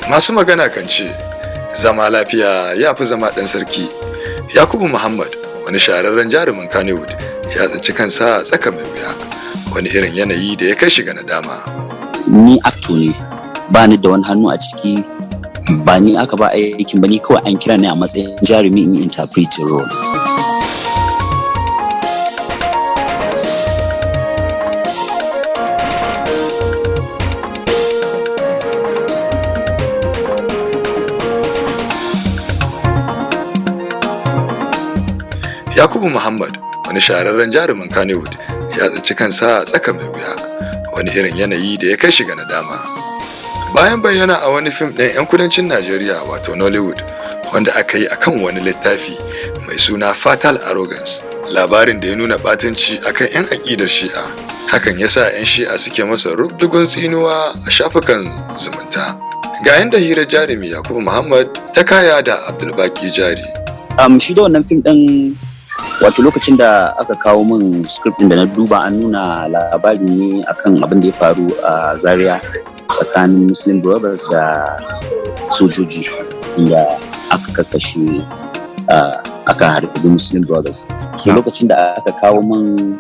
Masu magana kan ce, zama lafiya ya fi zama ɗan sarki. Yakubu Muhammad, wani shahararren jarumin Kannywood, ya tsinci kansa a tsaka mai wuya, wani irin yanayi da ya kai shi ga nadama. Ni actor ne, ba ni da wani hannu a ciki, ba ni aka ba aikin ba, ni kawai an kira ni a matsayin jarumi in interpreting role. Yakubu Muhammad, wani shahararren jarumin Kannywood, ya tsinci kansa a tsaka mai wuya, wani irin yanayi da ya kai shi ga nadama. Bayan bayyana a wani fim ɗin 'yan kudancin Najeriya wato Nollywood, wanda aka yi akan wani littafi mai suna Fatal Arrogance, labarin da ya nuna ɓatanci akan 'yan aƙidar Shi'a, hakan ya sa 'yan Shi'a suke masa rubdugun tsinuwa a shafukan zumunta. Ga yanda hirar jarumi Yakubu Muhammad ta kaya da Abdulbaki Jari. Shi da wannan fim ɗin, wato lokacin da aka kawo min script ɗin da na duba, an nuna labari ne akan abin da ya faru a Zaria tsakanin Muslim Brothers da sojoji, inda aka kakkashe, aka harbi Muslim Brothers. So lokacin da aka kawo min,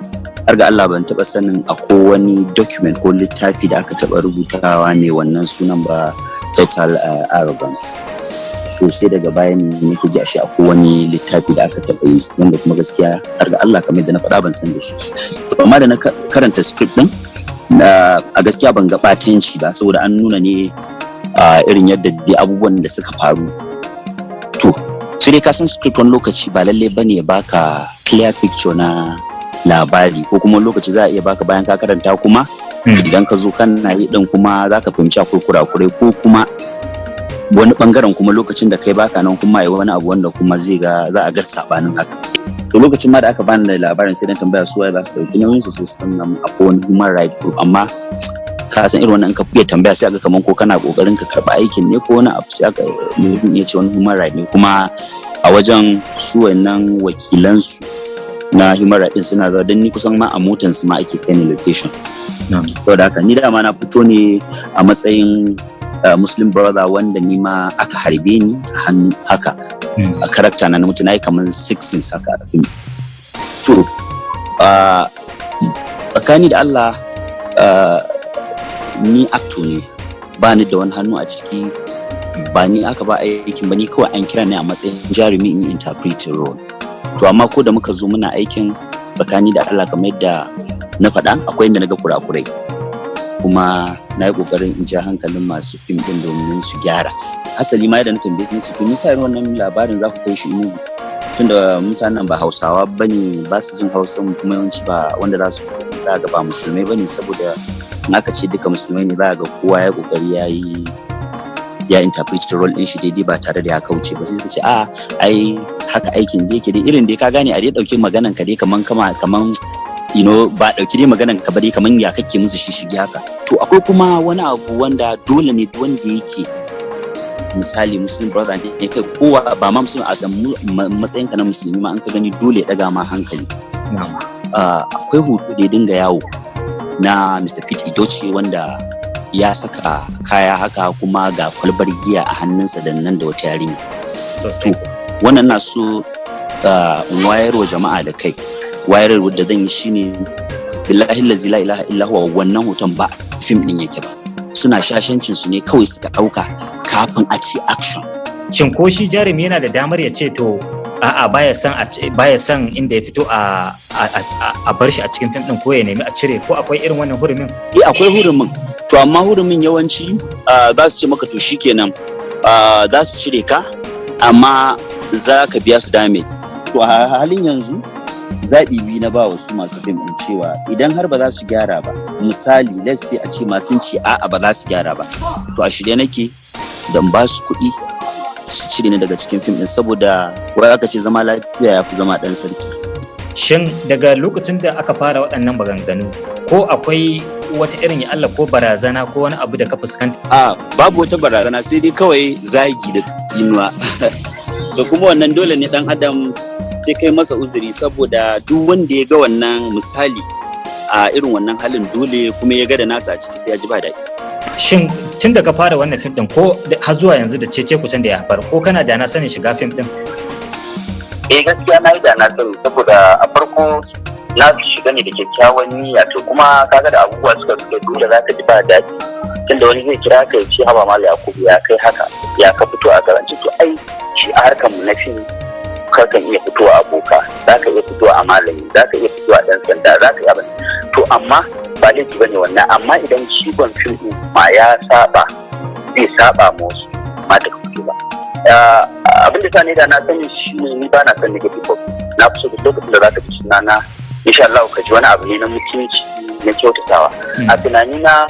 har ga Allah ban taba sanin akwai wani document ko littafi da aka taba rubutawa ne wannan sunan ba, Fatal Arrogance. So sai daga bayan nake ji ashe akwai wani littafi da aka taɓa yi, wanda kuma gaskiya har ga Allah, kamar da na faɗa, ban san da shi. Amma da na karanta script din, a gaskiya ban ga ɓatanci ba, saboda an nuna ne irin yadda dai abubuwan da suka faru. To sai dai ka san script wani lokaci ba lalle bane ya baka clear picture na labari, ko kuma lokaci za a iya baka, bayan ka karanta kuma idan ka zo kana yi din kuma za ka fahimci akwai kurakurai, ko kuma wani bangaren kuma lokacin da kai baka nan kuma yi wani abu wanda kuma zai ga za a ga sabanin haka. To lokacin ma da aka bani da labarin, sai dan tambaya su waye za su dauki nauyin su, sai su nuna akwai wani human right group. Amma ka san irin wannan, in ka fiye tambaya sai aga kaman ko kana kokarin ka karba aikin ne ko wani abu. Sai aka mutum ya ce wani human right ne, kuma a wajen su wannan wakilan su na human right din suna zuwa, don ni kusan ma a motan su ma ake kai ni location. Saboda haka ni dama na fito ne a matsayin Muslim Brother wanda ni ma aka harbe ni a hannu haka. A character na mutu na yi kamar six scenes haka a film. To tsakani da Allah, ni actor ne, ba ni da wani hannu a ciki, ba ni aka ba aikin ba, ni kawai an kira ni a matsayin jarumi in interpreting role. To amma ko da muka zo muna aikin, tsakani da Allah, kamar yadda na faɗa, akwai inda na ga kurakurai, kuma na yi kokarin in ja hankalin masu fim din domin su gyara. Hasali ma yadda na tambaye su, nace, to me yasa irin wannan labarin za ku kai shi Enugu, tunda mutanen ba Hausawa bane, ba su jin Hausa, kuma yawanci ba wanda za su za ga ba musulmai bane? Saboda in aka ce duka musulmai ne, za ga kowa ya kokari ya yi ya interpret role din shi daidai ba tare da ya kauce ba. Sai suka ce a ai haka aikin da yake dai, irin dai ka gane, a dai dauke maganan ka dai kaman kama kaman ba dauki dai maganan ka ba dai, kaman ya kake musu shi shige haka. To akwai kuma wani abu wanda dole ne wanda yake misali Muslim Brother ne, kai kowa ba ma Muslim, a matsayin ka na musulmi ma an ka gani dole ya daga ma hankali. Akwai hoto da ya dinga yawo na Mr. Pete Edochie, wanda ya saka kaya haka, kuma ga kwalbar giya a hannunsa da nan da wata yarinya. To wannan na so in wayarwa jama'a da kai. Wayarwa da zan yi shine, billahi allazi la ilaha illa huwa, wannan hoton ba fim din yake ba, suna shashancin su ne kawai suka dauka kafin a ce action. Shin ko shi jarumi yana da damar ya ce to a'a, baya son inda ya fito a bar shi a cikin fim din, ko ya nemi a cire, ko akwai irin wannan hurumin? Eh, akwai hurumin. To amma hurumin yawanci za su ce maka to shikenan, za su cire ka, amma za ka biya su damage. To a halin yanzu zaɓi biyu na ba wasu masu fim ɗin, cewa idan har ba za su gyara ba, misali let's say a ce masu ce a'a ba za su gyara ba, to a shirye nake don ba su kuɗi su cire ni daga cikin fim ɗin, saboda wai aka ce zama lafiya ya fi zama ɗan sarki. Shin daga lokacin da aka fara waɗannan maganganu, ko akwai wata irin ya Allah ko barazana ko wani abu da ka fuskanta? A babu wata barazana, sai dai kawai zagi da tsinuwa. Da kuma wannan dole ne dan adam sai kai masa uzuri, saboda duk wanda ya ga wannan misali a irin wannan halin, dole kuma ya ga da nasa a ciki sai ya ji ba daɗi. Shin tun da ka fara wannan fim din ko har zuwa yanzu da cece kusan da ya haifar, ko kana da na sanin shiga fim din? Eh, gaskiya na yi da na sani, saboda a farko na shiga ne da kyakkyawan niyya. To kuma kaga da abubuwa suka dole za ka ji ba daɗi, tunda wani zai kira ka ya ce, "Haba Malam Yakubu, ya kai haka? Ya ka fito a garanci?" To ai shi a harkar mu na fim, ka kan iya fitowa a boka, za ka iya fitowa a malami, za ka iya fitowa a ɗan sanda, za ka iya abin. To amma ba laifi bane wannan, amma idan shigon fim ɗin ma ya saba, zai saba ma wasu ma da ka fito ba. Abin da sa ne da na sani shi ne ni ba na son negative pop. Na fi so duk lokacin da za ka ji sunana, insha Allah ka ji wani abu ne na mutunci, na kyautatawa. A tunanina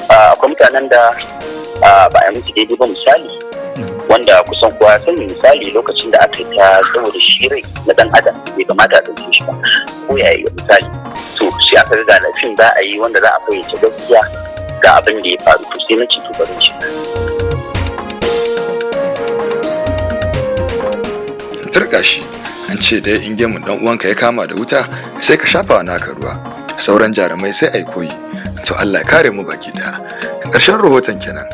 akwai mutanen da ba a yi musu daidai ba, misali wanda kusan kowa ya sani, misali lokacin da aka yi ta, saboda shi rai na dan adam bai kamata a ɗauke shi ba ko ya yi misali. To sai aka ga ga fim za a yi wanda za a fayyace gaskiya ga abin da ya faru, to sai na ce to bari shi. Turka shi, an ce dai in gemun dan uwanka ya kama da wuta, sai ka shafa naka ruwa. Sauran jarumai sai ai koyi. To Allah ya kare mu baki daya. Ƙarshen rahoton kenan.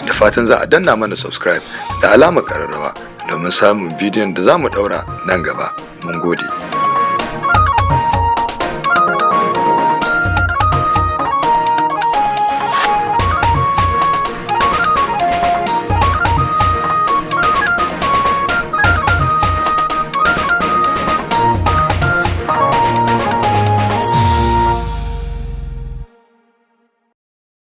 Da fatan za a danna mana subscribe da alamar ƙararrawa domin samun bidiyon da za mu ɗaura nan gaba. Mun gode.